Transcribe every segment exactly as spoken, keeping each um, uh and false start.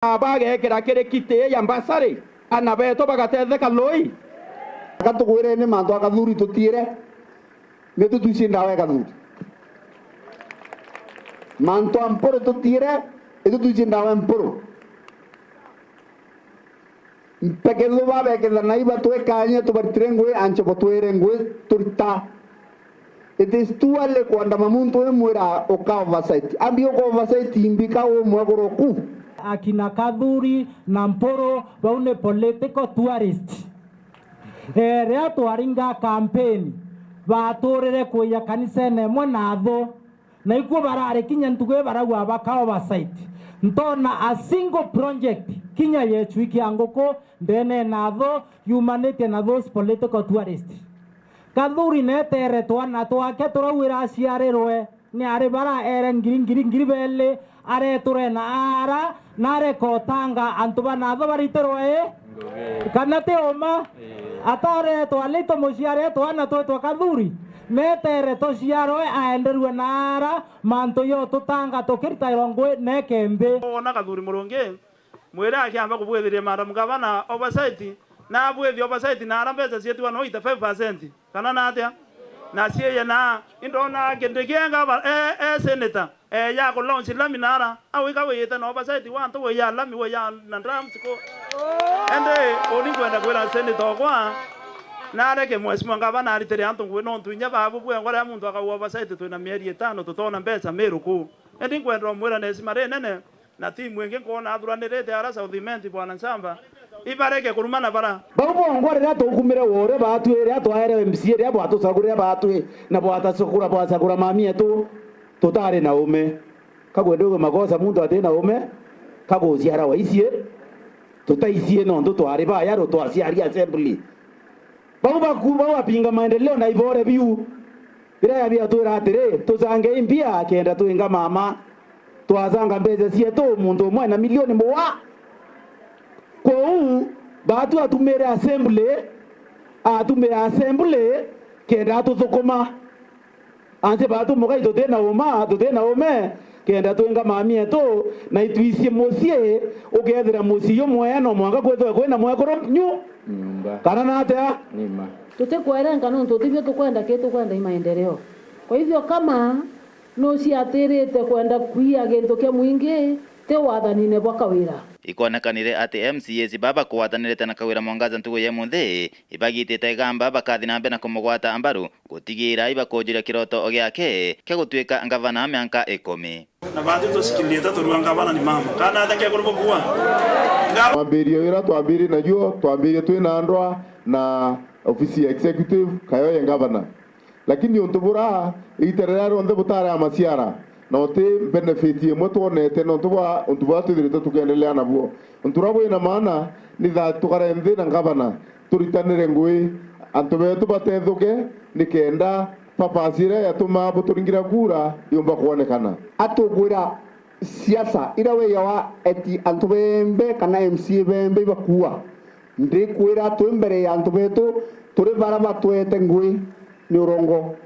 Bagekira kiri kiti ya mbasari, ana betu bagatetheka lui. Aka tukwireni mantu a Kathuri tutiire, ni tutwici ndawa ya Kathuri. Mantu a Mpuru tutiire, ni tutwici ndawa ya Mpuru. Mpekethu babekethana iba twekanye tubaritire ngui anche botwire ngui turita. It is too early kwandama muntu wimwira uka oversight. Ambi uka oversight imbika umwe kuruku. Akina Kathuri na Mpuru bau ni political tourist. Eh, riria twaringa campaign, baturire kuiya kanisene imwe na athu. Na ikuo barari kinya ntugu ii barauga baka oversight. Ntona a single project kinya yecui kia nguku ndene na athu yumanite na those political tourist. Kathuri netere twana twake turauira aciarirwe ni ari bara ere ngiri, ngiri, ngiri beli, areture na ara, na areka utanga antu bana athu baritirwe i? Kana ti uma? Ataretwa Lito muciare twana twetwa Kathuri, netere tuciarwe aenderue na ara mantu yo tutanga tukiritairwa ngui neke nthi. Wona Kathuri Murungi, mwire akiamba kubwithiria Madam Gavana oversight, na abwithi oversight na ara mbeca cietigwa no eighty five percent. Kana na atia? Na cieye na indona Kindiki e gava-, e, e senator, e ya ku launch lami nara, awika wiyite na oversight wa antu wiya lami, wiya na drums ku. Ende uni nkwenda kwira senator okwa, nareke mheshimiwa gavana aritire antu ngui nontu inya babu bwengwa riria muntu akauga oversight twina mieri itano tutona mbeca Meru ku. Indi nkwenda umwira na heshima rinene, na timu ingi nkwona athuranirite ara South Imenti, Bwana Nchamba, ibareke kurumana bara. Bau bongwa riria tukumire wore batwi, riria twaere M C A, riria bwatucagurire batwi, na bwatacagura, bwacagura mami etu, tutari na ume. Kagwende uge makosa muntu ati na ume, kaguciara waicie, tutaicie nontu twari baya ru twaciari assembly. Bau baku-, bau bapinga maendeleo na ibore biu. Biria biatwira atiri, tucangei mbia kenda twinga mama. Twacanga mbeca cietu, muntu umwe na milioni mugwa. Kwou, batu atumire assembly, atumire assembly kenda atuthukuma. Anse batu mugai tuti na uma, tuti na ume, kenda twinga mami etu, na itwicie mucii, ukethira mucii jumwea no mwanka kwithwe kwina mwekuru nyu-, nyumba. Kana na atia? Nima. Tutikwerenga nontu tibio tukwenda, ki tukwenda i maendeleo. Kwa hivyo kama nuciatirite kwenda kwia gintu kia mwingi, ti wathanine bwa Kawira. Ikwonekanire ati M C As baba bakwatanirite na Kawira Mwangaza ntugu ya munthi, ibagitite igamba bakathi na mbere na kumugwata mbaru, gutigira ibakujuria kiroto giake kia gutuika ngavana mianka ikumi. Na bathi tucikirite turua ngavana ni mama. Kana atheke kuri bukua. Nga- Twambirie wira twambirie najuo, twambirie twina ndwa na ofisi ya executive, kayo ye ngavana. Lakini untu bura, igita riria rionthe butari a maciara, na uti benefit imwe twonete nontu bwa untu bura twithirite tukiendelea nabuo. Untu bura bwina maana, ni tha tukare nthi na ngavana, turitanire ngui, antu betu batethuke, nikenda purpose iria yatumaa buturingira kura yumba kwonekana. Atukwira siasa iria wiyawa eti antu bembe kana M C A bembe ibakua. Ndikwira twi mbere ya antu betu, turi bara batwete ngui ni urongo.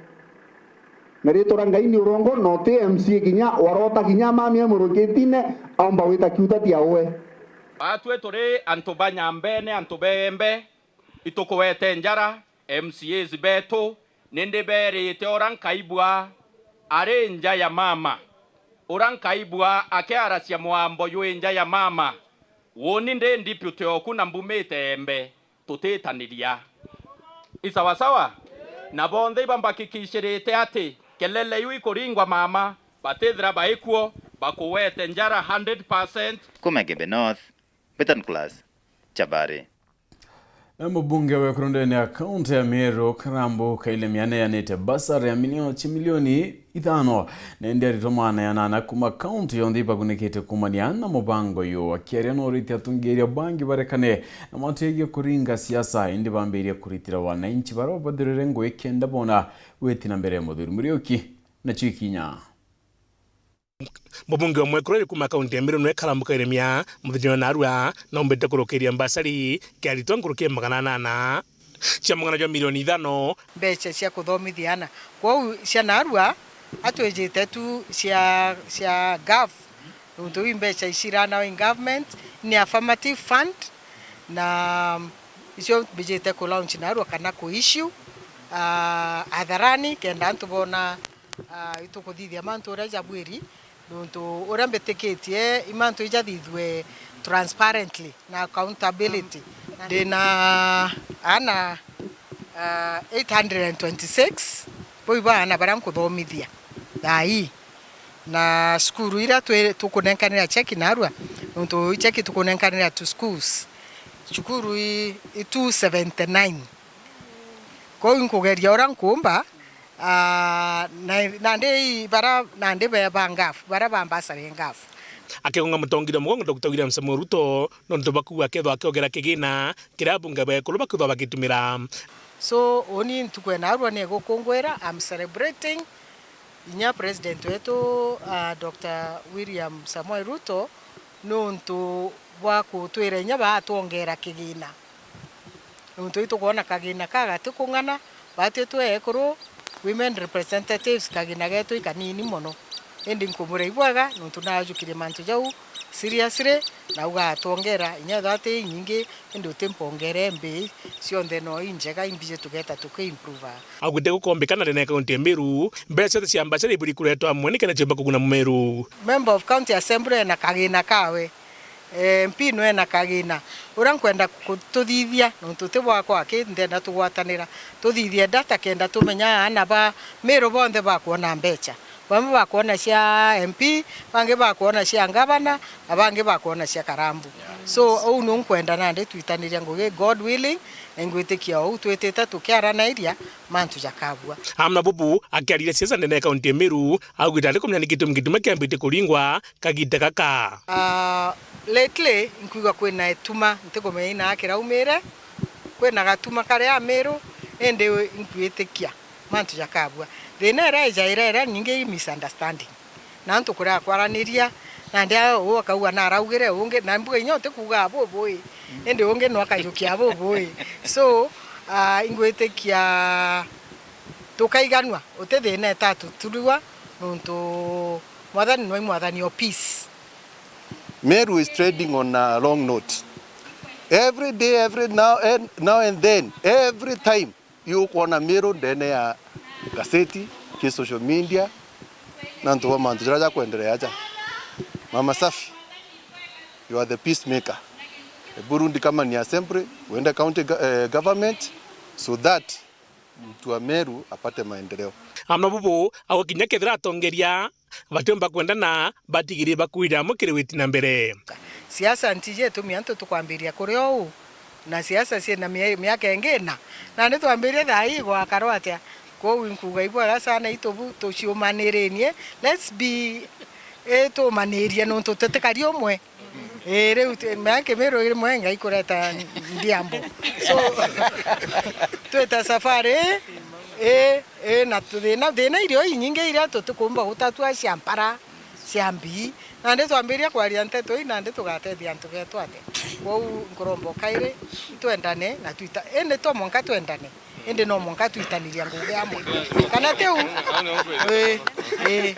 Na riitwa ria Ngai ni urongo, na uti M C A kinya warota kinya mami e murukitine aumba gwita kiuta tia uwe. Batwi turi antu ba Nyambene, antu beembe, itukuwete njara, M C As betu, nindi beerite ura nkaibua ari nja ya mama, ura nkaibua akiaracia mwambo jwi nja ya mama. Uuni ndi deputy oku na mbumite Embe, tutitaniria. I sawasawa? Na bonthe ibambakikicirite ati kelele iu ikuringwa mama, batithira baikuo, bakuwete njara hundred percent. Kuma Igembe North, Betan Class, Chabari. Na mubunge wa ekuru ndene ya kaunti ya Meru, Karambu Kaile Miane, neanite basari ya milio-, ci milioni ithano, na indi aritwa magana janana kuma kaunti yonthe ibagunikite kumania na mubango uyu. Akiaria na uriti atongeria bangi barekane na mantu yegie kuringa siasa, indi bambirie kuritira wananchi baria babathirire ngui kenda bona gwiti na mbere. Muthuri Muriuki nacio ikinya. Mubunge wa mwekuru iri kuma kaunti ya Meru nwe Karambu Kairemia, muthenya wa narua, naumbite kurukiria mbasari kia aritwa nkuruki ya magana anana cia mung'ana jwa milioni ithano. Mbeca cia kuthomithia ana. Kwou cia narua, atwijite tu cia, cia gov, Nontu iu mbeca icirana in government ni affirmative fund, na icio mbijite ku launch narua kana ku issue, ah, atharani, kenda antu bona, ah, itukuthithia mantu uria jabwiri, nontu uria mbitikitie i mantu ijathithue transparently na accountability. Ndina ana, ah, eight hundred and twenty-six, bo ibo ana baria nkuthomithia thaa ii. Na cukuru iria twi-, tukunenkanira cheki narua, nontu i cheki tukunenkanira to schools, cukuru i, i two seventy-nine. Kwou inkugeria uria nkuumba, ah, na, nandi i bara, nandi be ba ngafu, bara ba mbasari ngafu. Akigonga mutongeria mugongo Doctor William Samoei Ruto, nontu bakuuga akethwa akiongera kigina kiria abunge ba ekuru bakethwa bagitumira. So, uni ntuku ya narua ni gukungwira, I'm celebrating inya President wetu, ah, Doctor William Samoei Ruto, nontu bwa kutwira inya baatwongera kigina. Nontu itukwona kagina ka gati kung'ana, batwi twe ekuru, women representatives, kagina getu i kanini mono. Indi nkumura ibwega, nontu naajukirie mantu jau seriously, na ugatwongera, inya ethwa ti inyingi, indi utimpongere mbi, cionthe no injega, imbiji tugeta tuki improve. Augite gukombikana ndene ya kaunti ya Meru, mbeca cionthe cia mbachara iburi kuretwa amwe nikenda ciumba kuguna Mumeru. Member of County Assembly ena kagina kawe, eh, M P no ena kagina. Uria nkwenda kututhithia, nontu ti bwakwa aki, ndenda tugwatanira, tuthithie data kenda tumenya ana ba Meru bonthe bakwona mbeca. Bamwe bakwona cia M P, bangi bakwona cia ngavana, na bangi bakwona cia Karambu. So, uu nu nkwenda nandi twitaniria ngugi, God willing, na ingwitikia uu twitite tukiaranairia, mantu jakabua. Amna bubu, akiariria siasa ndene ya kaunti ya Meru, augite ari kumenya ni gitumi gituma kiambite kuringwa kagita gaka. Ah, lately, nkwigua kwina ituma, ntikumenya ina kiraumire, kwina gatuma kari a Meru, indi nkwitikia mantu jakabua. Thina iria ijaira iria nyingi i misunderstanding. Na antu kuria kwaraniria, nandi a-, uu akauga naraugire, ungi, na mbuga inya utikuuga bubui, indi ungi no akajukia bubui. So, ah, ingwitikia tukaiganua, uti thina itatuturua, nontu Mwathani nwe Mwathani o peace. Meru is trading on a long note. Every day, every now and, now and then, every time, iu ukwona Meru ndene ya gaseti, ki social media, na antu ba mantu jaria jakwenderea aja. Mama Safi, you are the peacemaker. Ebu rudi kama ni assembly, uende county go-, eh, government, so that mtu wa Meru apate maendeleo. Amna bubu, ago kinya kethira atongeria batiumba kwendana, batigirie bakuire amwe kiri witi na mbere. Siasa ntiji itumi antu tukwambiria kuria uu, na siasa ciina mia-, miaka ingi ina, na ni twambirie thaa ii gwakarwa atia? Kwou inkuuga ibwega sana, itubu tuciumanirenie, let's be, eh, tuumanirie nontu tutikari umwe. Ii, riu ti-, mea Kimiru rimwe Ngai kureta ndiambo. So, twita safari ii, ii, ii, na tuthina, thina irio inyingi iria tutikumba gutatua cia mpara, cia mbii. Nandi twambiria kwaria nteto ii, nandi tugatethia antu betu atia? Kwou nkuromba ukairi, itwendane na twita, indi to mwanka twendane. Indi no mwanka twitaniria ngugi amwe. Kana tiu? Ii, ii.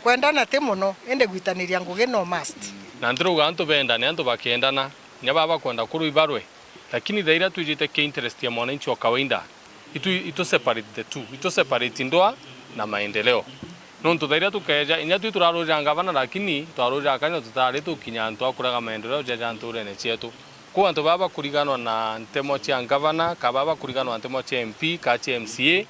Kwendana ti mono, indi gwitaniria ngugi no must. Na ndirauga antu bendane, antu bakiendana, inya baba bakwenda kurwa ibarwe. Lakini thaa iria twijite ki interest ya mwananchi wa kawaida, itu, itu separate the two, itu separate ndwaa na maendeleo. Nontu thaa iria tukeeja, inya twi turarurira ngavana, lakini twarurira akanya tutari tukinya antu a kurega maendeleo jaja nturene cietu. Kwou antu baa bakuriganwa na ntemo cia ngavana, ka baa bakuriganwa na ntemo cia M P, ka cia M C A,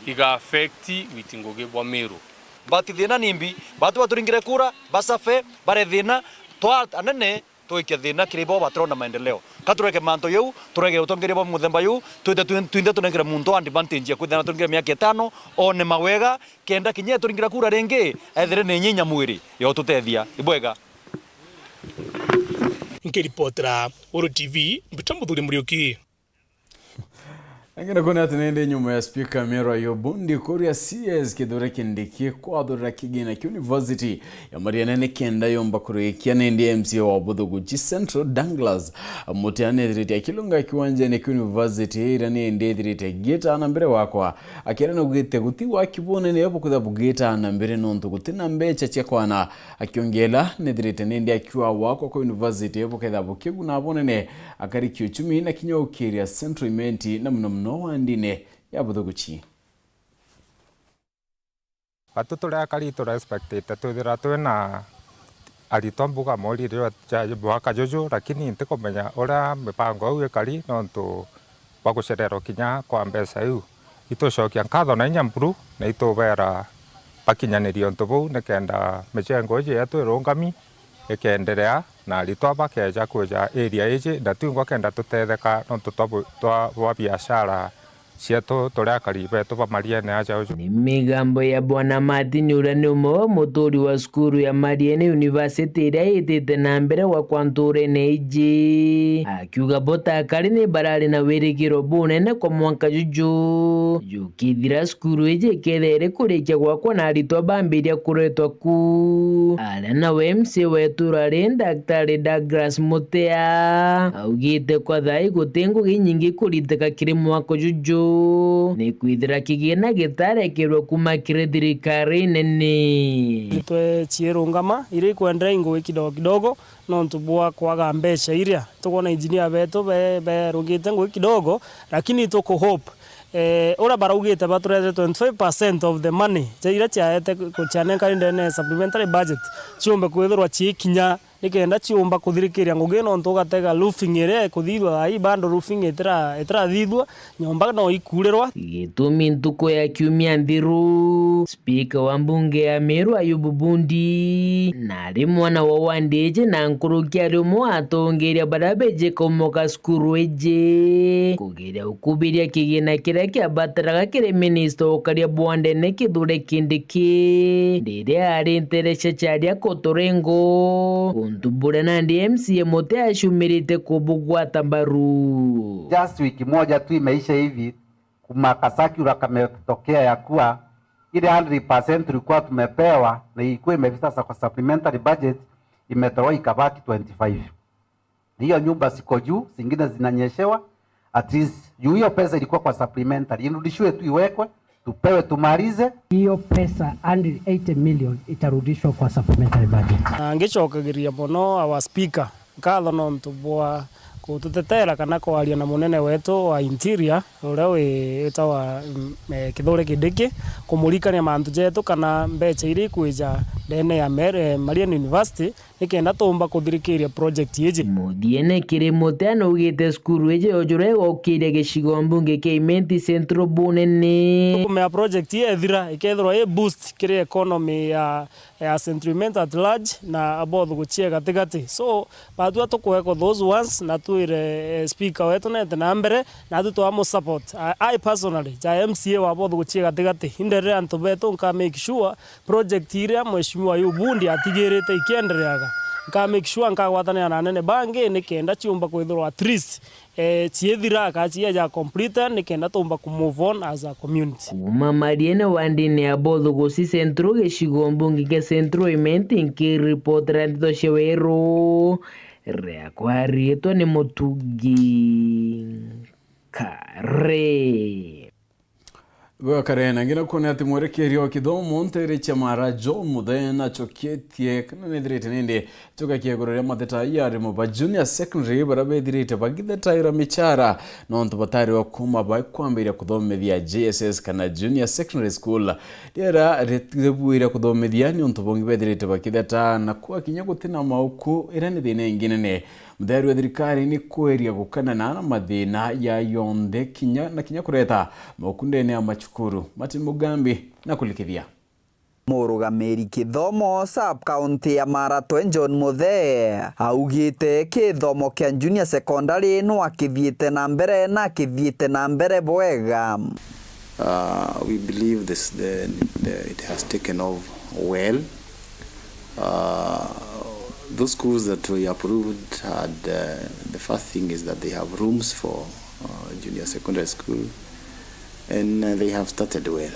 iga affect witi ngugi bwa Meru. But thina ni mbi, batu baturingire kura, basafe, bare thina, twa anene, twikia thina kiri bo batirona maendeleo. Ka tureke mantu jau, tureke utongeria bwa muthemba juu, twite twi-, twinthe tunengere muntu advantage ya kwithira na turingire miaka itano, one mawega, kenda kinya eturingira kura ringi, ethire ni nyinya mwiri, yotutethia. Ibwega. Nkiripotera Uru T V, mbita Muthuri Muriuki. Nangina kwona ati nindi nyuma ya Speaker Mary Ayubu Bundi kuria C S Kithure Kindiki kwathurira kigina kia University ya Mariene nikenda yomba kurikia nindi M C A wa Buthuguchi Central Douglas Mutea nethirite akilunga kiwanjene kia University iria nindi ithirite giita na mbere wakwa akiera naugite guti waki bunene bukwitha bugiita na mbere nontu guti na mbecha cia kwana. Akiongela nethirite nindi akiuga wakwa kwa University buketha bukiguna bunene akari kiuchumi na kinya ukiria Central Imenti na muno muno wa ndine ya Buthuguchi. Batu turi akari tu respectite twithira twina aritwa mbuga morire ja mwaka juju, lakini ntikumenya uria mipango iu ikari nontu bwa gucererwa kinya kwa mbeca iu. Itucokia nkatho na inya buru na itubera bakinyanirie untu buu nikenda micengo iji yetu irungami ikenderea na aritwa bakeja kwija area iji na twingwa kenda tutetheka nontu twa bu-, twa bwa biashara cietu turi akari betu ba Mariene aja uju. Ni migambo ya Bwana Martin uria ni umwe wa muturi wa cukuru ya Mariene University iria itite na mbere gwakwa nturene iji. Akiuga bo ta akari ni barari na wirigiro bunene kwa mwanka juju jukithira cukuru iji ikethira iri kurikia gwakwa na aritwa bambiria kuretwa ku. Aria nawe M C A wa itura ri Daktari Douglas Mutea augite kwa thai guti ngugi inyingi ikuriteka kiri mwako juju ni kwithira kigina gitarekerwe kuma kiri thirikari nene. Tweciirungama iria ikwenderea ingugi kidogo kidogo nontu bwa kwaga mbeca iria tukwona engineer betu be-, berungite ngugi kidogo, lakini tuku hope, eh, uria baraugite baturete twenty five percent of the money ja iria ciaete ku-, cianenkani ndene ya supplementary budget ciumbe kwithirwa ciikinya nikenda ciumba kuthirikiria ngugi nontu ugatega roofing iria ikuthithua thai bado roofing itira-, itirathithua. Nyomba no ikuurirwa. Gitumi ntuku ya kiumia nthiru, spika wa mbunge ya Meru Ayubu Bundi, na ari mwana wa wandi iji na nkuruki ari umwe wa atongeria baria beji kaumoka cukuru iji, kugeria ukubiria kigina kiria kiabataraga kiri minista wa ukaria bwa ndene Kithure Kindiki, riria ari nterecia ciaria kuturengo, untu buria nandi M C A Mutea aciumirite kubugwata mbaru. Just wiki moja tu imeisha hivi, kuma ka circular kametokea ya kuwa ile hundred percent tulikuwa tumepewa na ilikuwa imefika sasa kwa supplementary budget, imetolewa ikabaki twenty five. Hiyo nyumba ziko juu, zingine zinanyeshewa, at least juu hiyo pesa ilikuwa kwa supplementary, irudishiwe tu iwekwe, tupewe tumalize. Hiyo pesa hundred eighty million itarudishwa kwa supplementary budget. Na ngicokagiria mono our speaker nkatho nontu bwa kututetera kana kwaria na munene wetu wa interior, uria wi-, witawa, mm, eh, Kithure Kindiki, kumurikania mantu jetu kana mbeca iria ikwija ndene ya Mer-, eh, Marian University, nikenda tuumba kuthirikiria project iji. Muthiene kiri Mutea naugite cukuru iji yojurwa igaukiria gicigo mbunge kia Imenti Central bunene. Tukumea project ii ethira, ikethirwa i boost kiri economy ya, ya Central Imenti at large na Abothuguchie gatigati. So, batua tukwekwa those ones na twire, eh, speaker wetu nete na mbere, na atu twamu support. I, I personally, ja M C A wa Abothuguchie gatigati, inderere antu betu nka make sure project iria Mheshimiwa Ayubu Bundi atigirite ikiendereaga, nka make sure nkagwatanira na anene bangi nikenda ciumba kwithirwa at least, eh, ciithira kana ciaja complete nikenda tumba ku move on as a community. Kuma Mariene wandini ya Bothuguchie Central gicigo mbunge kia Central Imenti nkiripotera ndeto cia weru riakwa riitwa ni Mutugi Kare. Bwa kare, na ngina kwona ati mwerekeria wa kithomo ntere cia Mara John Muthee nachoketie kana nethirite nindi chokakia iguru ria matheta ya arimu ba junior secondary baria bethirite bagithetaira michara nontu batari o kuma bakwambiria kuthomithia J S S kana junior secondary school. Riera ritibuire kuthomithia ni untu bungi bethirite bakitheta na kwa kinya gutina mauku iria ni thina ingi nene. Muthee aria thirikari ni kweria gukanana na mathina ya yonthe kinya na kinya kureta mauku ndene ya macukuru. Martin Mugambi na kulikithia. Murugamiri kithomo sub county ya Maratwe John Muthee augite kithomo kia junior secondary no akithiite na mbere na akithiite na mbere bwega. Uh, we believe this, the, the, it has taken off well. Uh, those schools that we approved had, uh, the first thing is that they have rooms for, uh, junior secondary school. And, uh, they have started well.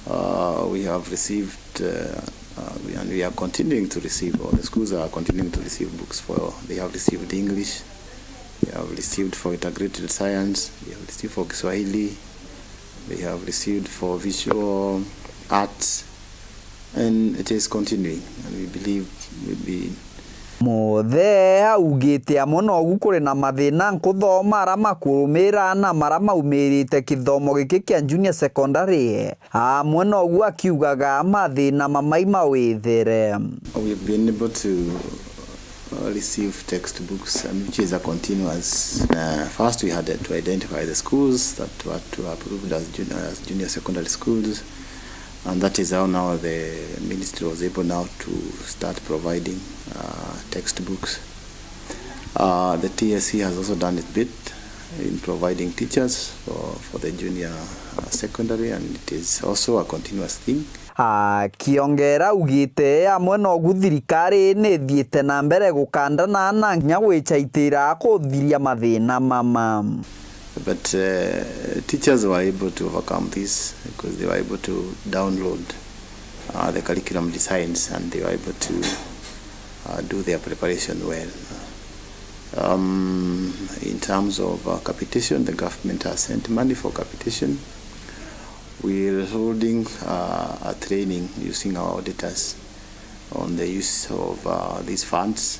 Uh, we have received, uh, uh, we, and we are continuing to receive, or the schools are continuing to receive books for, they have received English, they have received for integrated science, they have received for Kiswahili, they have received for visual arts, and it is continuing, and we believe will be Muthee augite amwe nogu kuri na mathina nkuthoma ara makurumira na mara maumirite kithomo giki kia junior secondary, amwe nogu akiugaga mathina mamai mawithire. We've been able to, uh, receive textbooks, and which is a continuous, uh, first we had to identify the schools that were to approved as junior, as junior secondary schools. And that is how now the ministry was able now to start providing, uh, textbooks. Uh, the T S C has also done its bit in providing teachers for, for the junior, uh, secondary, and it is also a continuous thing. Akiongera augite amwe nogu thirikari ni ithiite na mbere gukandana na kinya gwichaitira kuthiria mathina mama. But, uh, teachers were able to overcome this because they were able to download, uh, the curriculum designs, and they were able to, uh, do their preparation well. Um, in terms of, uh, capitation, the government has sent money for capitation. We are holding, uh, a training using our auditors on the use of, uh, these funds,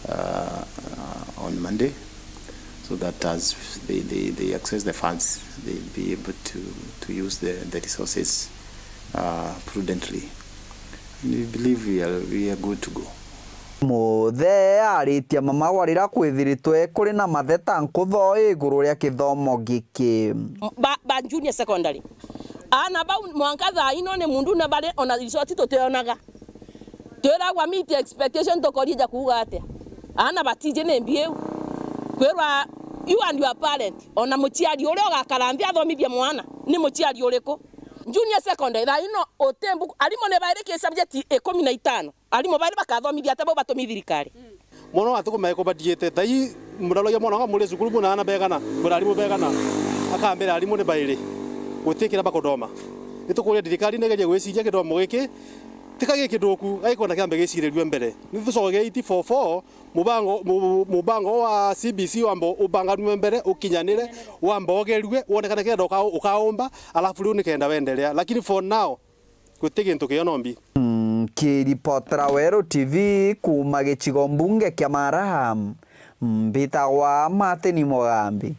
uh, uh, on Monday, so that as they, they, they access the funds, they'll be able to, to use the, the resources, uh, prudently. And we believe we are, we are good to go. Muthee aritie mama wa riria kwithiritwe kuri na matheta nkutho iguru ria kithomo giki. Ba, ba junior secondary. Aana bau mwanka thaa ino ni mundu na bari ona result tutionaga. Twiragwa meet expectation, tukoria ja kuuga atia? Aana batiji ni mbi iu. Kwirwa you and your parent, ona muciari uria ugakara nthi athomithie mwana, ni muciari uriku? Junior secondary, thaa ino uti mbuku, arimu ni bairi ki subject ikumi na itano. Arimu bairi bakathomithia atia bau batumi thirikari? Mwana wa thukuma ekubadiite, thai muraragia mwana wa muri cukuru buna ana begana, kwira arimu begana, akambira arimu ni bairi, gutikira bakudoma. Nitukuria thirikari negerie gwiciria kithomo giki, tika gikithuku, aikwenda kiambe gicirirue mbere. Nithucoke eight four four, mubango, mu-, mubango wa C B C wambe ubanganue mbere, ukinyanire, wambe ogerue, wonekane kenda uka-, ukaumba, alafu riu nikenda wendelea. Lakini for now, guti gintu kio nombi. Mm, kiripotera Weru T V kuuma gicigo mbunge kia Mara, mbitagwa Martin Mugambi.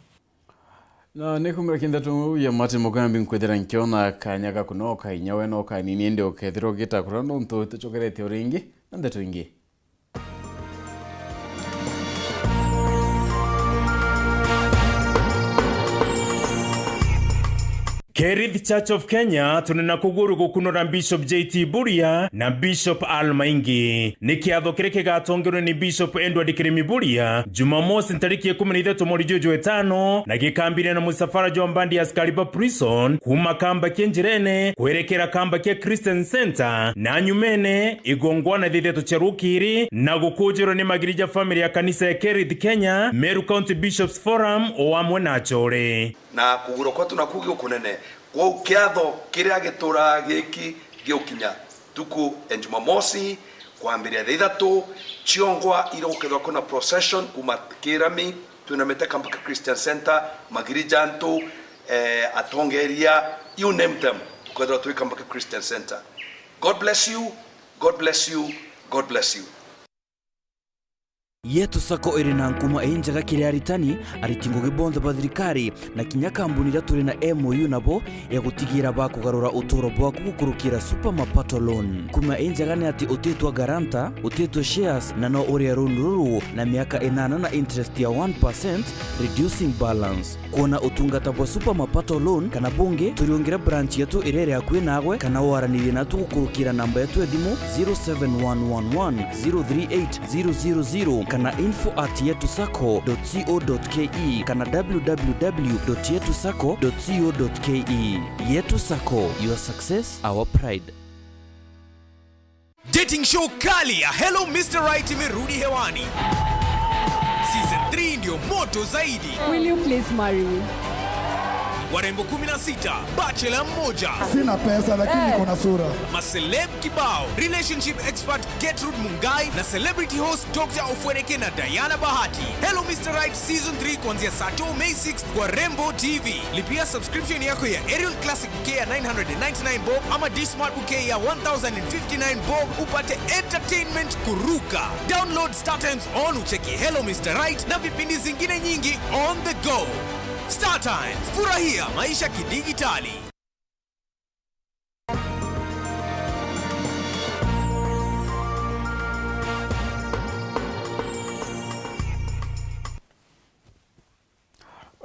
Na ni kumira kindeto ya Martin Mugambi nkwithira nkiona kanya ga kunoka inya we no kanini, indi ukethirwa ugitakura nontu tucokeretie uringi na ndeto ingi. Kerith Church of Kenya turi na kuguru gukunura Bishop J T Buria na Bishop Al Maingi. Ni kiatho kiria kigatongerwe ni Bishop Edward Kirimi Buria, Jumamosi ntariki ikumi na ithatu mweri juju wa itano, na gikambire na musafara jwa mbandi ya askari ba prison kuuma kamba kia Njirene kwerekera kamba kia Christian Center, na nyumene igongwana thithetwe cia rukiri na gukujirwa ni magirija family ya kanisa ya Kerith Kenya, Meru County Bishops Forum, o amwe na achore. Na kugurwa kwetu naku gukunene, kwou kiatho kiria gituraga giki giukinya tuku ya Jumamosi, kwambiria thaa ithatu, ciongwa iria gukethirwa kwina procession kuuma Kirami, twinamite Kambaka Christian Center, magirija antu, eh, atongeria, you name them, tukethirwa twi Kambaka Christian Center. God bless you, God bless you, God bless you. Yetu Sacco iri na nkuma injega kiri aritani, ariti ngugi bonthe ba thirikari, na kinya kambuni iria turi na M O U nabo ya gutigira bakugarura uturo bwaku gukurukira Super Mapato Loan. Nkuma injega ni ati utitwa guarantor, utitwa shares, na no urie loan ruru na miaka inana na interest ya one percent, reducing balance. Kwona utungata bwa Super Mapato Loan kana bungi, turiungire branch yetu iria iri akui naagwe, kana waranirie natu gukurukira namba yetu ya thimu zero seven one one one zero three eight zero zero zero kana info at yetu sacco dot co dot K E kana W W W dot yetu sacco dot co dot K E. Yetu Sacco, your success, our pride. Dating show kali ya Hello Mister Right imerudi hewani. Season three ndio moto zaidi. Will you please marry me? Warembo kumi na sita, bachelor mmoja. Sina pesa, lakini niko na sura. Maceleb kibao, relationship expert Gertrude Mungai na celebrity host Doctor Ofweneke na Diana Bahati. Hello Mister Right Season three kuanzia saa two May sixth kwa Rembo T V. Lipia subscription yako ya Aerial Classic bouquet ya nine hundred and ninety-nine bob ama Dish Smart bouquet ya one thousand and fifty-nine bob upate entertainment kuruka. Download StarTimes On ucheki Hello Mister Right na vipindi zingine nyingi on the go. StarTimes, furahia maisha kidijitali.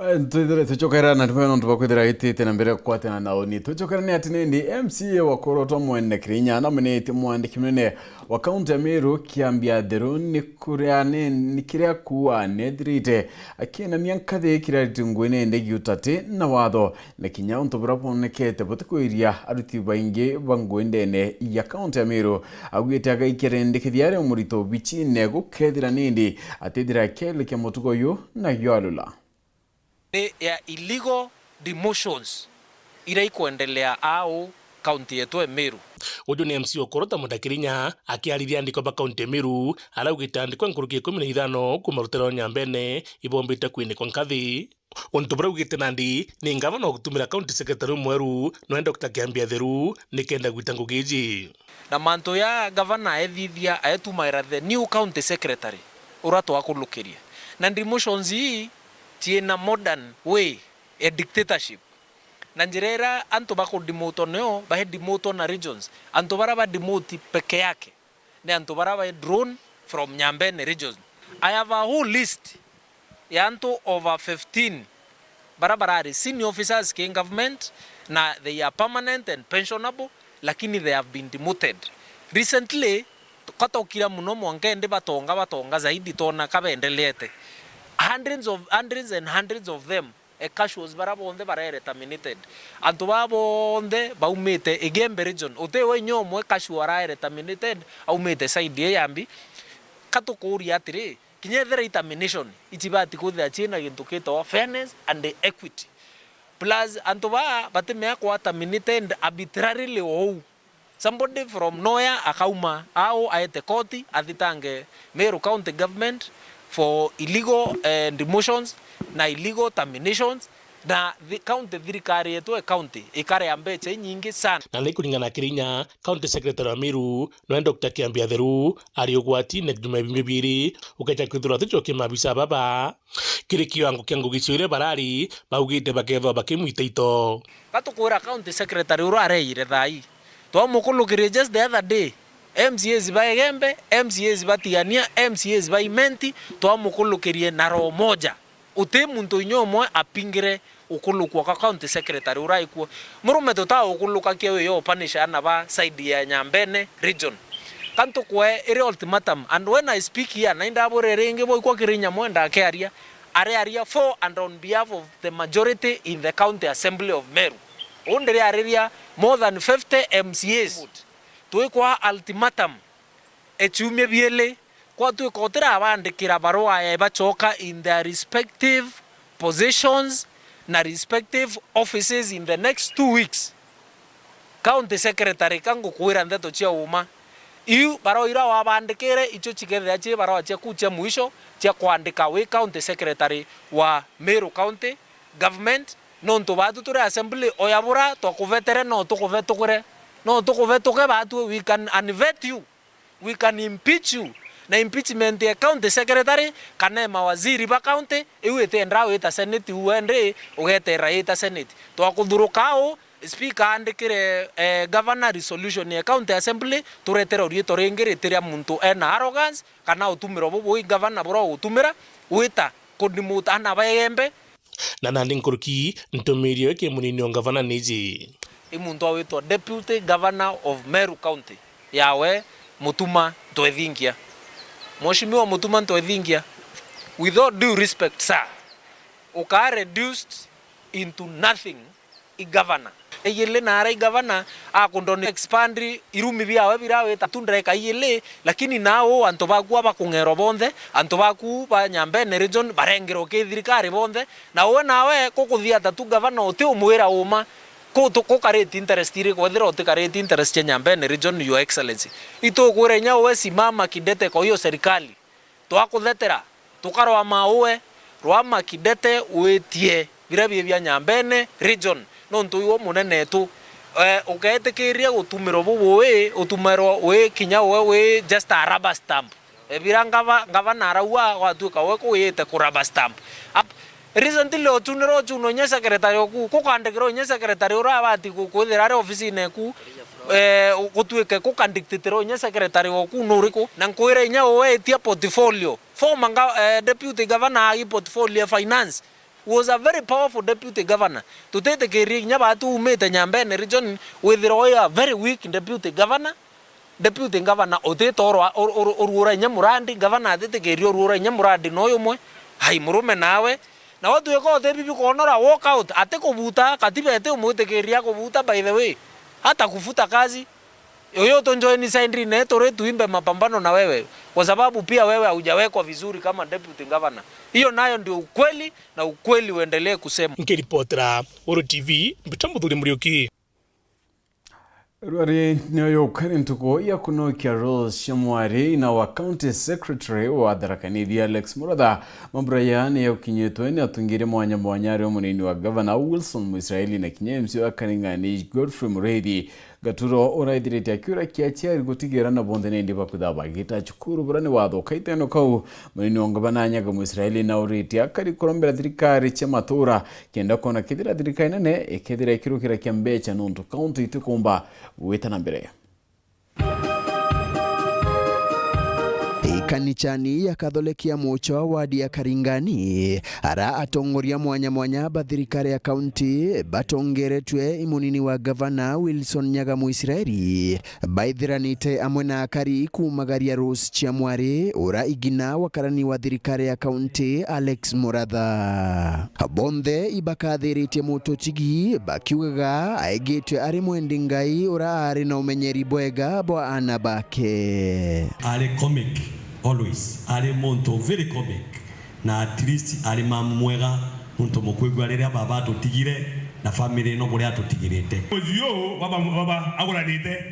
Eh, twithire tucokera na ndimwe nontu bwa kwithira itite na mbere kukwatana na uni. Tucokera ni ati nindi M C A wa Korotwa Mwene Kirinya namenetie mwandiki munene wa kaunti ya Meru Kiambi Atheru ni kuria ni, ni kiria kuua nethirite akienamia nkathi kiria ritungwine ndegi utati na watho. Na kinya untu buria bwonekete butikwiria aruti baingi ba ngugi ndene ya kaunti ya Meru, augite agaikia rendekethia ari o murito bicine gukethira nindi atithira akielekia mutugo uyu na yo alula. Ni ya illegal demotions iria ikwendelea au kaunti yetu ya Meru. Uju ni M C Okorota Mudakirinya akiariria andiko ba kaunti ya Meru, araugite andiko nkuruki ikumi na ithano kuma rutere rwa Nyambene ibombite kwinikwa nkathi. Untu buria augite nandi ni ngavana ugutumira county secretary umweru noe Doctor Kiambi Atheru nikenda gwita ngugi iji. Na mantu ya gavana aethithia aetumaira the new county secretary uria twakulukirie. Na demotions ii ciina modern way ya dictatorship. Na njira iria antu bakudimutwa nio baedimutwa na regions. Antu baria badimoti peke yake ni antu baria ba drawn from Nyambene region. I have a whole list ya antu over fifteen baria barari senior officers ki government na they are permanent and pensionable, lakini they have been demoted. Recently, katokira muno mwanka indi batonga, batonga zaidi tona kabendeleete. Hundreds of, hundreds and hundreds of them e cashews bara bonthe barere terminated. Antu baa bonthe baumite Igembe region. Uti we inya umwe cashew araere terminated aumite side ii yambi. Katukuuria atiri, kinya ethira i termination, itibati kwithira ciina gintu gitawa fairness and equity. Plus, antu baa batimea kwa terminated arbitrarily ou. Somebody from nowhere akauma au aete koti athitange Meru County Government for illegal, eh, demotions na illegal terminations, na thi-, county, thirikari yetu e county ikarea mbecha inyingi sana. Na ni kuringana na Kirinya, county secretary wa Meru noe Doctor Kiambi Atheru ari ugwatine juma ya biumia biiri ukeja kwithirwa aticokia maabisa baba kiri kiwango kia ngugi cio iria barari baugite bakethwa bakimwita ito. Gatukwira county secretary uria areire thaa ii, twamukulukirie just the other day, M C As ba Igembe, M C As ba Tigania, M C As ba Imenti, twamukulukirie na roho moja. Uti muntu inya umwe apingire ukulukua kwa county secretary uria aikuo. Murume tutaukuluka kia wi yo punish ana ba side ya Nyambene region. Kantu kwe iri ultimatum, and when I speak here, na indabure ringi boikwa Kirinya mwenda akiaria, ariaria for and on behalf of the majority in the County Assembly of Meru. Uu ndiriariria more than fifty M C As. Twikwa ultimatum e ciumia biili, kwatwika utirabandikira barua ya ibacoka in their respective positions na respective offices in the next two weeks. County Secretary, ka ngukwira ndeto cia uma, iu barua iria wabandikire icio cikethira ci barua ciaku cia mwisho cia kwandika wi County Secretary wa Meru County Government, nontu batu turi assembly, oya bura twakuvetere no tukuvetukire, no tukuvetuke batu, we can unvet you. We can impeach you. Na impeachment ya county secretary kana ya mawaziri ba county, iu itiendaa wita senate, u wendi ugeterera yita senate. Twakuthuruka au, speaker aandikire, eh, governor resolution ya county assembly, turetere riitwa ringi riti ria muntu ena arrogance kana utumiro bubui governor bura ugutumira, wita kunimuta ana ba Igembe. Na nandi nkuruki, ntumirio iki munini o ngavana niji. I muntu awitwa Deputy Governor of Meru County, yawe Mutuma Ntwethingia. Mheshimiwa Mutuma Ntwethingia, with all due respect, sir, ukaa reduced into nothing i governor. igili na arai gavana akundoni expand irumi biawe bira wita tu ndereka igili, lakini nau antu baku abakung'erwa bonthe, antu baku ba Nyambene region barengerwe ki thirikari bonthe, na we nawe kukuthiata tu gavana uti umwira uma. Ku tu-, ku karate interest iriku? Ethira uti karate interest cia Nyambene region, Your Excellency, itukwira inya uwe simama kidete kwa hiyo serikali. Twakuthetera, tukarwama uwe, rwama kidete witie bira bie bia Nyambene region, nontu iwe munene etu. Eh, uketikiria gutumirwa bubu wi, utumirwa wi kinya uwe wi just a rubber stamp. E, bira ngava-, ngavana araua, gwatuika we kuyite ku rubber stamp. Ap-, recently otunirwe ochunwa inya secretary oku, kukandikirwa inya secretary uria abati ku-, kwithira ari ofisine eku, eh, gutuike kukandiktitirwa inya secretary oku nuriku? Na nkwira inya uwe itia portfolio. Former nga-, eh, deputy governor agi portfolio ya finance. Was a very powerful deputy governor. Tutitikirie kinya baatu umite Nyambene region withirwa wi a very weak deputy governor. Deputy governor utita urwa-, ur-, ur-, uruura inya murandi, governor atitikirie uruura inya murandi no yumwe. Hai murume nawe. Na watuika utibi bikonora walk out, atikubuta, katiba iti umwitikiria kubuta, by the way. Hata kufuta kazi. Uyu tunjoini side-ine, turi tuimbe mapambano na wewe, kwa sababu pia wewe haujawekwa vizuri kama deputy governor. Hiyo nayo ndio ukweli, na ukweli uendelee kusemwa. Nkiripotera Uru T V, mbita Muthuri Muriuki. Rwari niyo yukari ntuku ya kunokia rules cia mwari na wa County Secretary wa Tharaka Nithi Alex Muratha. Mambura ya ni yakinyitwe ni atungiire mwanya mwanya ari o munini wa gavana Wilson Mwisraeli na kinya M C A wa Karingani Godfrey Muriithi. Gaturo uraithirite akiura kia aciari gutigira na bonthe nindi bakwithirwa bagita cukuru bura ni watho kaiteno kau. Munini wa ngavana Nyaga Mwisraeli na urite akari kurombera thirikari cia matura kenda kwona kethira thirikari nene ikethira ikirukira kia mbeca nontu kaunti itikumba gwita na mbere. Ikanichani ya Katholikia Mucho wadi ya Karingani, ara atongoria mwanya mwanya ba thirikari ya kaunti batongeretwe i munini wa gavana Wilson Nyaga Mwisraeli, baithiranite amwe na akari kumagaria Rose Chiamwari, ura igina wa karani wa thirikari ya kaunti Alex Muratha. Bonthe ibakathiritie Mutuchigi bakiugaga aigitwe ari mwendi Ngai ura ari na umenyeri bwega bwa ana bake. Ari comic always, ari muntu very comic, na at least ari mamu mwega, muntu mukwigua riria baba atutigire na family ino buria atutigirite. Muciu baba, baba aguranite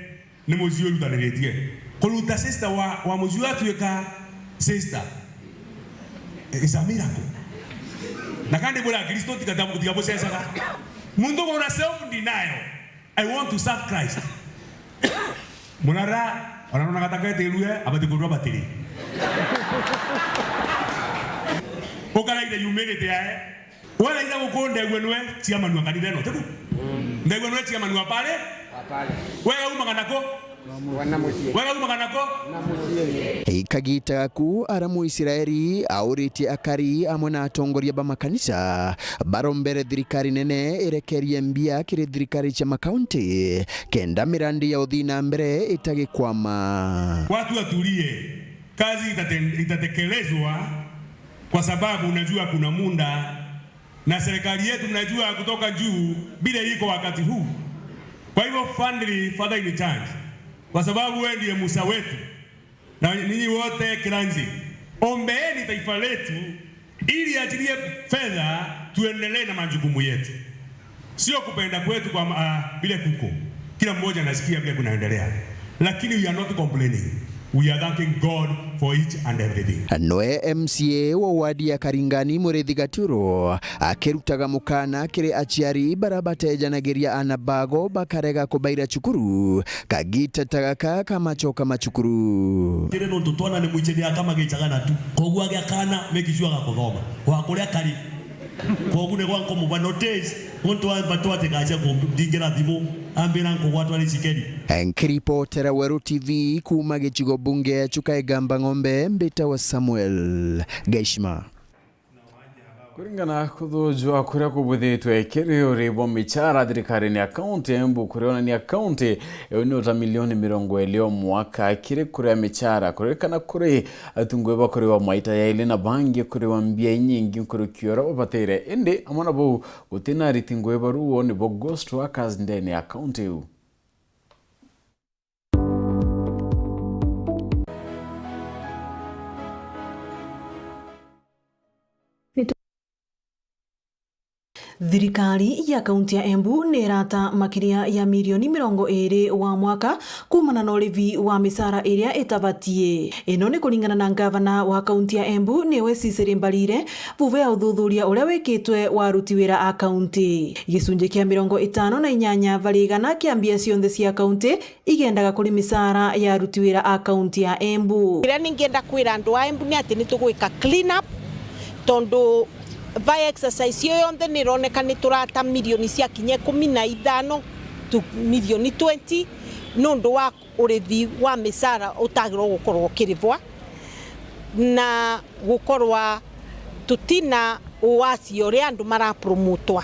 ni muciu urutaniritie. Kuruta sister wa, wa muciu atuika sister is a miracle. Na kandi bura Kristo tiga, tiga bucecaga. Muntu kuna self denial. I want to serve Christ. Murara, ona nona gataka etirue, abati kurua batiri. Ukaraire humility yae. Wega ira guku ndegwe nwe chairman wa kanitha ino, tiku? Ndegwe nwe chairman wa pale? Wa pale. Wega umaga nako? Wana mucii. Wega umaga nako? Na mucii. Ikagita gaku ara Muisraeli auritie akari amwe na atongoria ba makanisa barombere thirikari nene irekerie mbia kiri thirikari cia makaunti kenda mirandi ya uthii na mbere itagikwama. Watu watulie, kazi itate-, itatekelezwa kwa sababu unajua kuna muda na serikali yetu mnajua kutoka juu vile iko wakati huu. Kwa hivyo, finally, Father in charge, kwa sababu wewe ndiye Musa wetu, na ninyi wote clergy, ombeeni taifa letu ili achilie fedha tuendelee na majukumu yetu. Sio kupenda kwetu kwa ma-, ah, vile kuko. Kila mmoja anasikia vile kunaendelea. Lakini we are not complaining. We are thanking God for each and everything. Noe M C A wa wadi ya Karingani Murithi Gaturo akirutaga mukana kiri aciari bara batejanagiria ana bago bakarega kubaira cukuru kagita ta gaka ka machoka ma cukuru. Kiri nontu twana ni mwichithia kama gichaga na tu. Koguo agia kana make sure agakuthoma. Wa kuria kari. Koguo ni gwa nkumuba notice, muntu amba twatikacia kundingira thimu, ambira nkugwatwa ni cikeri. Nkiripotera Weru T V kuuma gicigo bunge ya Chuka Igamba Ng'ombe, mbitawa Samuel Gaishima. Kuringana kuthujwa kuria kubwithitwe kiri uri bwa michara thirikarine ya kaunti ya Embu, kurionania kaunti iu ni uta milioni mirongo iri o mwaka kiri kuria michara, kuririkana kuri atungu ba kuriwa maita yairi na bangi kuriwa mbia inyingi nkuruki uria babatire. Indi amwe na bau, gutina ariti ngugi baruo nibo ghost workers ndene ya kaunti iu. Thirikari ya kaunti ya Embu ni irata makiria ya milioni mirongo iri wa mwaka kuumana na urivi wa micara iria itabatie. Ino ni kuringana na ngavana wa kaunti ya Embu, niwe Cecily Mbarire, vuva ya uthuthuria uria wikitwe wa aruti wira a kaunti. Gicunji kia mirongo itano na inyanya vari igana kia mbia cionthe cia kaunti igendaga kuri micara ya aruti wira a kaunti ya Embu. Kiria ningienda kwira andu a Embu ni ati ni tugwika clean up, tondu va exercise iyo yonthe ni ironeka ni turata milioni cia kinya ikumi na ithano to milioni twenty nundu wa urithi wa micara utagirwa gukorwa ukirivwa na gukorwa tutina uwacia uria andu marapromotwa.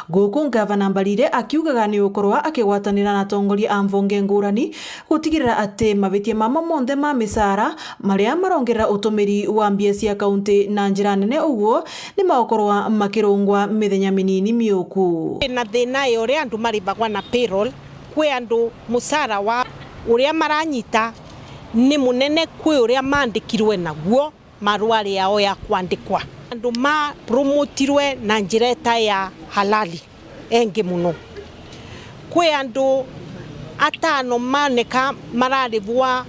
Guku ngavana Mbarire akiugaga ni ukorwa akigwatanira na atongoria a mbunge ngurani gutigirira ati mavitia mama monthe ma micara maria marongerera utumiri wa mbia cia kaunti na njira nene uguo ni magukorwa makirungwa mithenya minini miuku. Na thina ya uria andu marivagwa na payroll, kwi andu mucara wa uria maranyita ni munene kwi uria maandikirwe naguo marwari yao ya kwandikwa. Andu mapromotirwe na njira ita ya halali engi muno. Kwi andu atano maneka mararivwa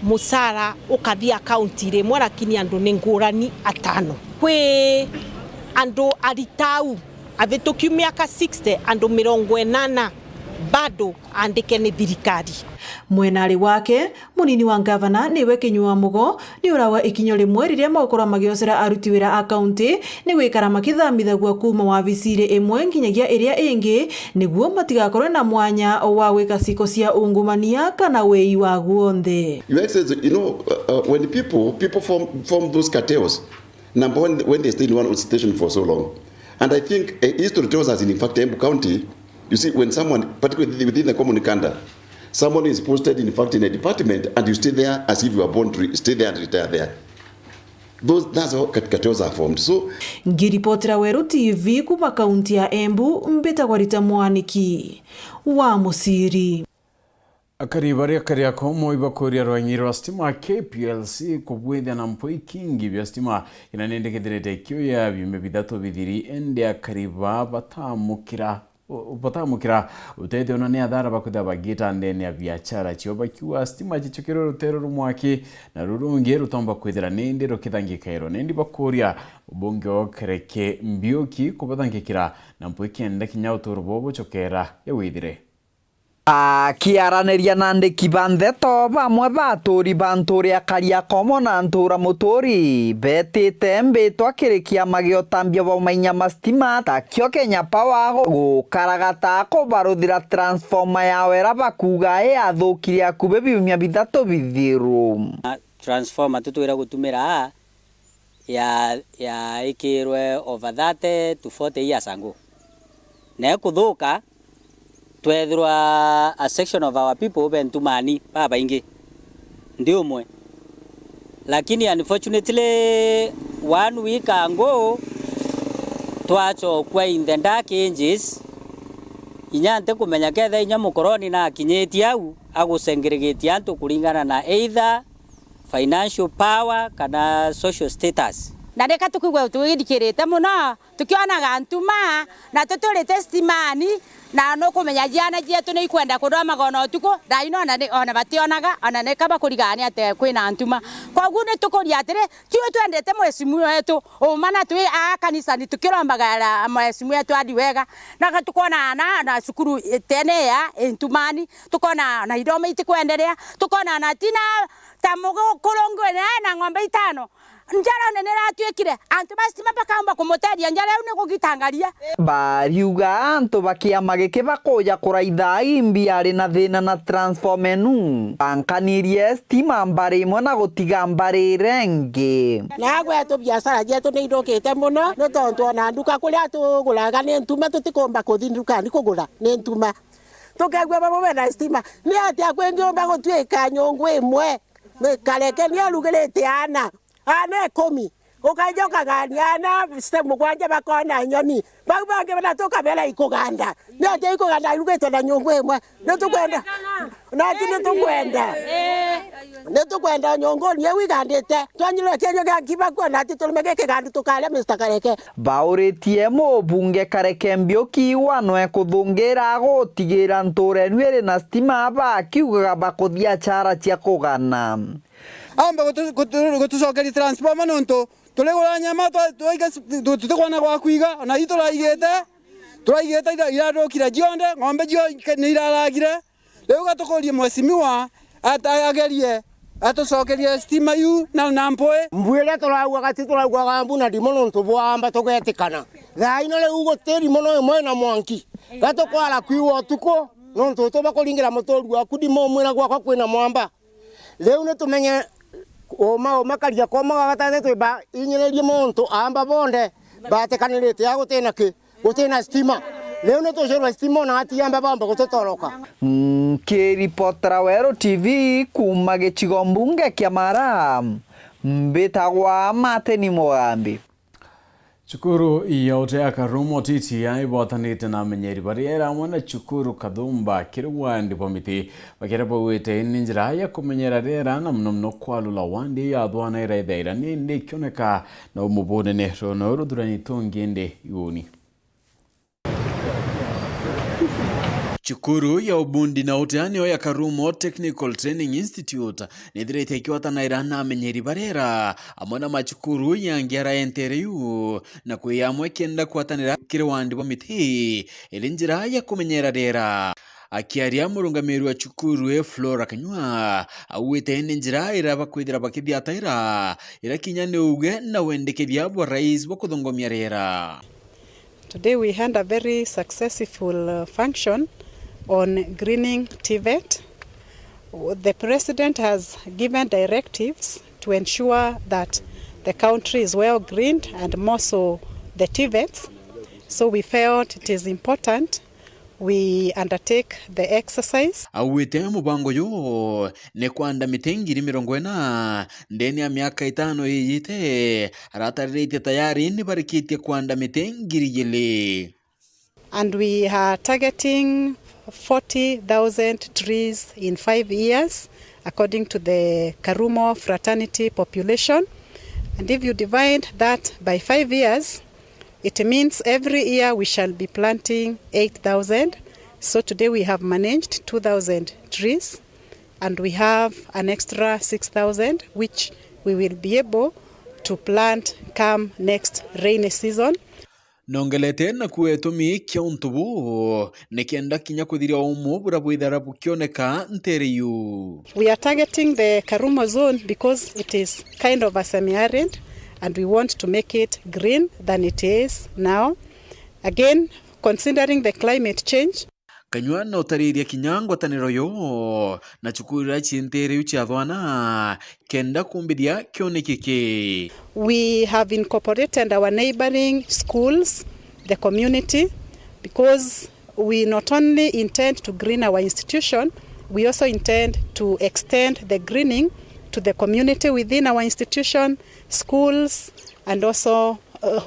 mucara ukathi akaunti iri imwe, lakini andu ni ngurani atano. Kwi andu aritau avituki miaka sixty, andu mirongo inana bado aandike ni thirikari. Mwenari wake, munini wa ngavana niwe Kinyua Mugo, ni urawa ikinyo rimwe riria magukorwa magiocera aruti wira a kaunti ni gwikara makithamithagua kuuma wabici iri imwe nginyagia iria ingi, niguo matigakorwe na mwanya wa gwika ciko cia ungumania kana wii wa guonthe. Your Excellency, you know, uh, uh, when people, people form, form those cartels, number one, when they stay in one institution for so long. And I think, uh, history tells us, in fact, Embu County, you see, when someone, particularly within the common cadre, someone is posted, in fact, in a department, and you stay there as if you are born to re-, stay there and retire there. Those, that's how cat-, cartels are formed. So, ngiripotera Weru T V kuuma kaunti ya Embu, mbitagwa Rita Mwaniki wa Muciri. Akari baria Kariakoo ibakuria rwang'i rwa stima K P L C kubwithia na mpwi ikingi bia stima, ina nindi kithirite kiuya biumia bithatu bithiri, indi akari baa batamukira, u-, batamukira utethio na ni athara bakwithira bagiita ndene ya biachara cio, bakiuga stima cichukirwe rutero rumwaki na rurungi rutomba kwithira nindi rukithangikairwa. Nindi bakuria ubunge okereke mbiuki kubathangikira na mpwi kenda kinya uturo bwao buchokera ya withire. Akiaraniria na andiki ba ndeto, bamwe ba aturi ba nturi ya Kariakomo na ntura muturi betite mbitwa kiri kiama gia utambia bwa mainya ma stima takio Kenya Power gukaragata kubaruthira transformer yao iria bakuuga iyathukire akubi biumia bithatu bithiru. Transformer tutwire gutumira ya, yaikirwe over thirty to forty years ago. Na ikuthuka, twethirwa a section of our people be ntumani babaingi, ndi umwe. Lakini unfortunately, one week ago, twachokua in the dark ages, inya ntikumenya ketha inya mukoroni nakinyitie au, agusengregatia antu kuringana na either financial power kana social status. Na nika tukwigua twithikirite mono, tukionaga ntuma, na tuturite stimani, na nukumenya ciana cietu ni ikwenda kuthomaga ona utuku, thaa ino ona ni, ona bationaga, ona nika bakurigania ati kwina ntuma. Koguo ni tukuria atiri, tiwe twendete mheshimiwa wetu, uma na twi aa kanisani tukirombaga mheshimiwa wetu andi wega, na tukona na, na cukuru tene ya ntumani, tukona na ithomo itikwenderea, tukona na tina ta mugukuru ngwene na ng'ombe itano, Njara nene iratuikire, antu ba stima bakaumba kumuteria njara iu ni kugitangaria. Bariuga antu ba kiama giki bakuja kuraitha imbi ari na thina na transformer nu, bankanirie stima mbari imwe na gutiga mbari iria ingi. Na gwetu biashara cietu ni ithukite mono, ni tontu ona nduka kuria tuguraga ni ntuma, tutikumba kuthi ndukani kugura ni ntuma. Tukegua bamwe bena stima, ni atia kwingiumba gutuika nyungu imwe? Ni Kareke ni arugirite aana, aana ikumi. Ukaija ukagania aana sita mugwanja bakona nyoni. Bau bangi bana tukabera ikuganda. Ni atia ikuganda irugitwe na nyungu imwe? Ni tukwenda, nati ni tukwenda. Ni tukwenda nyungu ni iu igandite. Twanyirwe kienyo gia nkiba kuo, nati turume giki gandi tukaria, Mister Kareke. Bauritie mubunge Kareke Mbiuki wanwe kuthungira gutigira ntura enu iri na stima, bakiugaga bakuthia chara cia kugana. Aumbe gutu-, gutu-, gutucokeria transformer, nontu turigura nyama twa-, twaiga s-, tu-, tutikwona gwa kwiga, ona i turaigite, turaigite ira-, iradukire cionthe, ng'ombe cio ike-, ni iraragire. Riu gatukurie mheshimiwa ata-, agerie atucokerie stima iu na, na mpui. Mbu iria turaugaga ti turaugaga mbu na ndimo nontu bwamba tugetikana. Thaa ino riu guti rimo no imwe na mwanki. Gatukwara kwiwa utuku, nontu utuba kuringira muturi waku ndimo umwira gwakwa kwina mwamba. Riu ni tumenye uma, uma karia koma ga gatatu twiba inyiririe muntu amba bonde batikanirite a gutina ki, gutina stima. Riu ni tucurwa stima na ati amba bamba gututoroka. Nkiripotera Weru T V kuuma gicigo mbunge kia Mara, mbitagwa Martin Mugambi. Cukuru ya Utea Karumo T T I ibwatanite na amenyeri ba riera amwe na cukuru Kathumba kiri wandi bwa Miti, bakiria bauite ni njira ya kumenyera riera na muno muno kwalula wandi ya Thwana iraithaira ni ndi ikioneka na umu bunene rwono ruthurani tungi ndi iguni. Cukuru ya ubundi na uteani ya Karumo Technical Training Institute nithirite ikiwatanaira na amenyeri ba riera amwe na macukuru yangi ara entere yu, na kwi amwe kenda kwatanira kiri wandi bwa Miti iri njira ya kumenyera riera. Akiaria murungamiri wa cukuru e Flora Kanyua, auite ni njira ira bakwithira bakithiataira ira kinya ni uge na wendekethia bwa rais bwa kuthongomia riera. Today we had a very successful, uh, function on greening TVET. The president has given directives to ensure that the country is well greened and more so the TVETs. So we felt it is important we undertake the exercise. Auite mubango juu ni kwanda miti ngiri mirongo ina ndene ya miaka itano iyite, aratariritie tayari ni barikitie kwanda miti ngiri igiri. And we are targeting forty thousand trees in five years, according to the Karumo fraternity population. And if you divide that by five years, it means every year we shall be planting eight thousand. So today we have managed two thousand trees, and we have an extra six thousand, which we will be able to plant come next rainy season. Nongelete na kuetumi kia untu buu, nikenda kinya kuthiria umu buria bwithara bukioneka ntere yu. We are targeting the Karumo zone because it is kind of a semi-arid and we want to make it green than it is now. Again, considering the climate change. Kanyua na utariria kinya ngwataniro yo na cukuru iria cientere yu cia Thwana kenda kumbithia kioneki ki. We have incorporated our neighboring schools, the community, because we not only intend to green our institution, we also intend to extend the greening to the community within our institution, schools, and also, uh,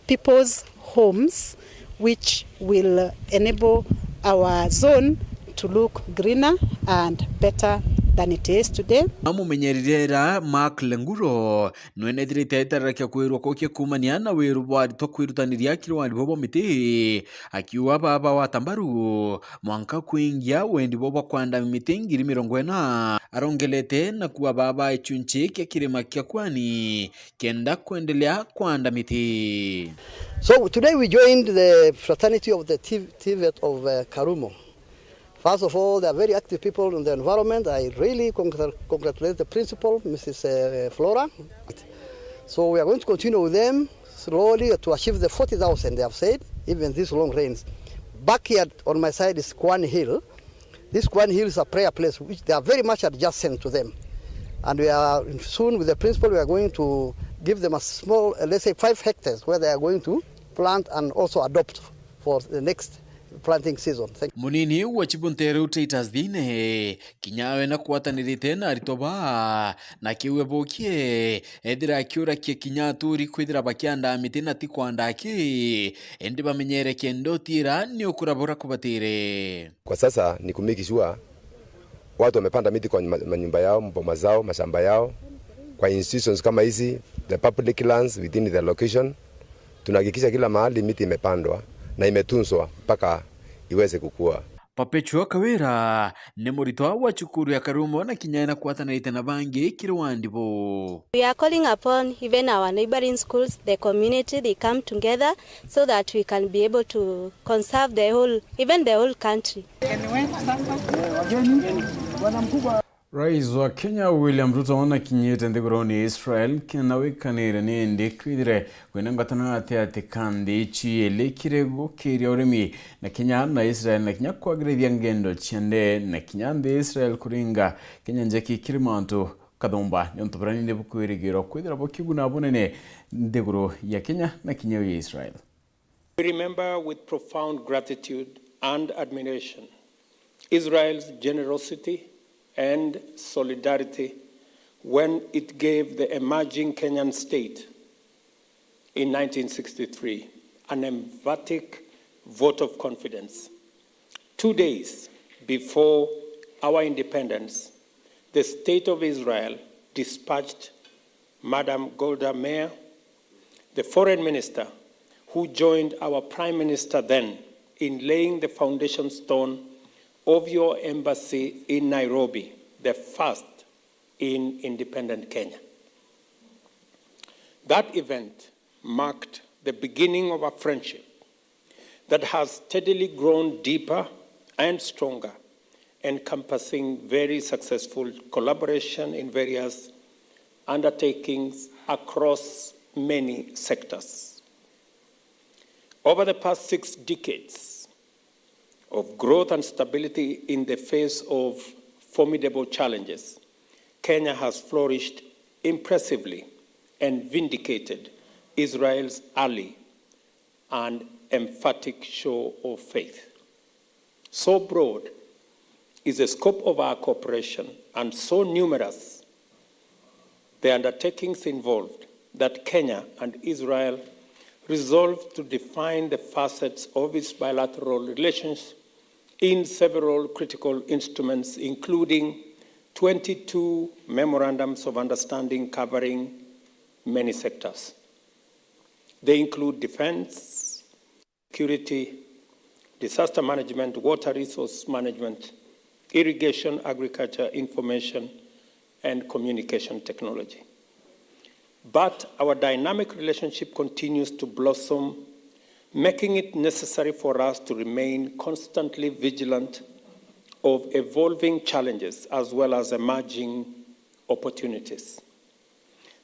people's homes, which will enable our zone to look greener and better than it is today. Amumenyerire ira Mark Lenguro nwene ethirite aitararia kia kwirwa kukia kuumania na wiru bwa aritwa kwirutaniria kiri wandi bwa miti, akiuga baba wata mbaru mwanka kwingia wendi bwa bwa kwanda miti ngiri mirongo ina. Arongelete na kuwa baba ichunchi kia kirima kia Kwani kenda kwendelea kwanda miti. So today we joined the fraternity of the T-, TVET of, uh, Karumo. First of all, they are very active people in the environment. I really congr-, congratulate the principal, Missus, uh, Flora. So we are going to continue with them slowly to achieve the forty thousand they have said, even these long rains. Back here on my side is Kwani Hill. This Kwani Hill is a prayer place which they are very much adjacent to them. And we are soon with the principal, we are going to give them a small, uh, let's say five hectares where they are going to plant and also adopt for the next planting season. Thank you. Munini wa Chibu Nteru Titus Thine, kinya we na kwatanirite na aritwa baa, na kiu ebukie, ethira akiurakia kinya aturi kwithira bakiandaa miti na ti kwandaa ki, indi bamenyere kenda utiira ni ukurabura kubatire. Kwa sasa ni ku make sure watu wamepanda miti kwa ma-, manyumba yao, mboma zao, mashamba yao, kwa institutions kama hizi, the public lands within the location. Tunahakikisha kila mahali miti imepandwa na imetunzwa mpaka iweze kukua. Perpetua Kawira ni muritwa wa cukuru ya Karumo na kinya na kwatanirite na bangi kiri wandi buu. We are calling upon even our neighboring schools, the community, they come together so that we can be able to conserve the whole, even the whole country. Rais wa Kenya William Ruto nakinyite nthiguruni ya Israel, kena wikanire nindi kwithire kwina ngwataniro gati ka nthi ici ili kiri gukiria urimi na Kenya na Israel, na kinya kwagirithia ngendo cia ndee, na kinya nthi ya Israel kuringa Kenya njeki kiri mantu kathumba, niuntu burani ni bukwirigirwa kwithira bukiguna bunene nthiguru ya Kenya na kinya ya Israel. We remember with profound gratitude and admiration Israel's generosity and solidarity when it gave the emerging Kenyan state in nineteen sixty-three an emphatic vote of confidence. Two days before our independence, the State of Israel dispatched Madam Golda Meir, the foreign minister who joined our prime minister then in laying the foundation stone of your embassy in Nairobi, the first in independent Kenya. That event marked the beginning of a friendship that has steadily grown deeper and stronger, encompassing very successful collaboration in various undertakings across many sectors. Over the past six decades of growth and stability in the face of formidable challenges, Kenya has flourished impressively and vindicated Israel's early and emphatic show of faith. So broad is the scope of our cooperation and so numerous the undertakings involved that Kenya and Israel resolved to define the facets of its bilateral relations in several critical instruments, including twenty-two memorandums of understanding covering many sectors. They include defense, security, disaster management, water resource management, irrigation, agriculture, information, and communication technology. But our dynamic relationship continues to blossom, making it necessary for us to remain constantly vigilant of evolving challenges as well as emerging opportunities.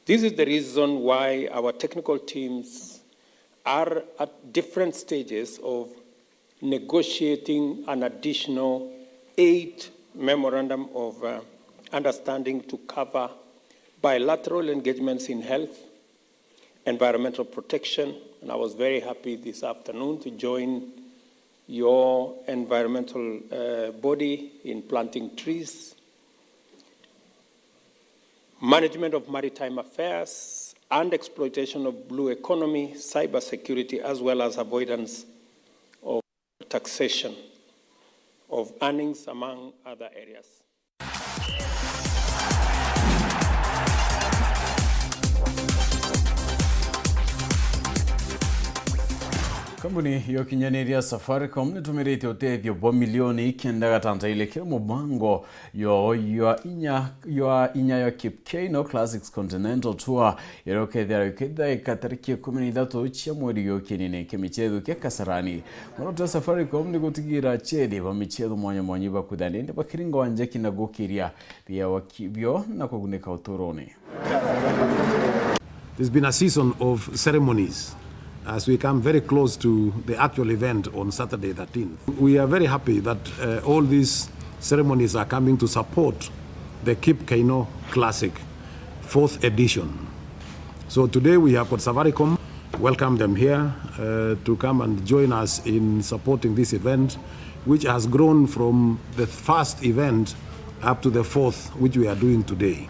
This is the reason why our technical teams are at different stages of negotiating an additional eight memorandum of, uh, understanding to cover bilateral engagements in health, environmental protection, and I was very happy this afternoon to join your environmental, uh, body in planting trees, management of maritime affairs and exploitation of blue economy, cyber security, as well as avoidance of taxation of earnings, among other areas. Kambuni ya ukinyaniria Safaricom nitumiritie utethio bwa milioni kenda gatanta ile kiri mubango yo ya inya, ya inya ya Kipkeino Classics Continental Tour, iria ukethira ikithaika tariki ikumi na ithatu cia mweri uyu kienini kia michetho kia Kasarani. Muoroto wa Safaricom ni gutigira achethi ba michetho mwanya mwanya ibakuthania indi bakiringa wanja kina gukiria bia waki-, bio na kugunika uturoni. It's been a season of ceremonies as we come very close to the actual event on Saturday thirteenth. We are very happy that uh, all these ceremonies are coming to support the Kip Keino Classic fourth edition. So today we have got Safaricom, welcome them here uh, to come and join us in supporting this event, which has grown from the first event up to the fourth, which we are doing today.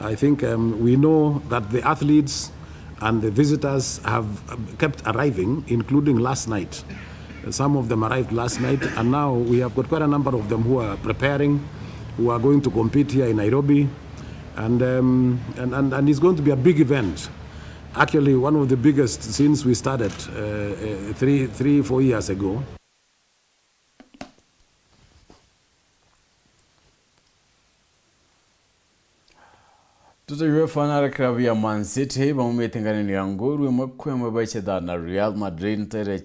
I think um, we know that the athletes and the visitors have kept arriving, including last night. Some of them arrived last night, and now we have got quite a number of them who are preparing, who are going to compete here in Nairobi. And, um, and, and, and it's going to be a big event. Actually, one of the biggest since we started uh, uh, three, three, four years ago. Tutajue fana ya klabu ya Man City baumite nganene ya nguru imwe kwa imwe baicetha na Real Madrid ntere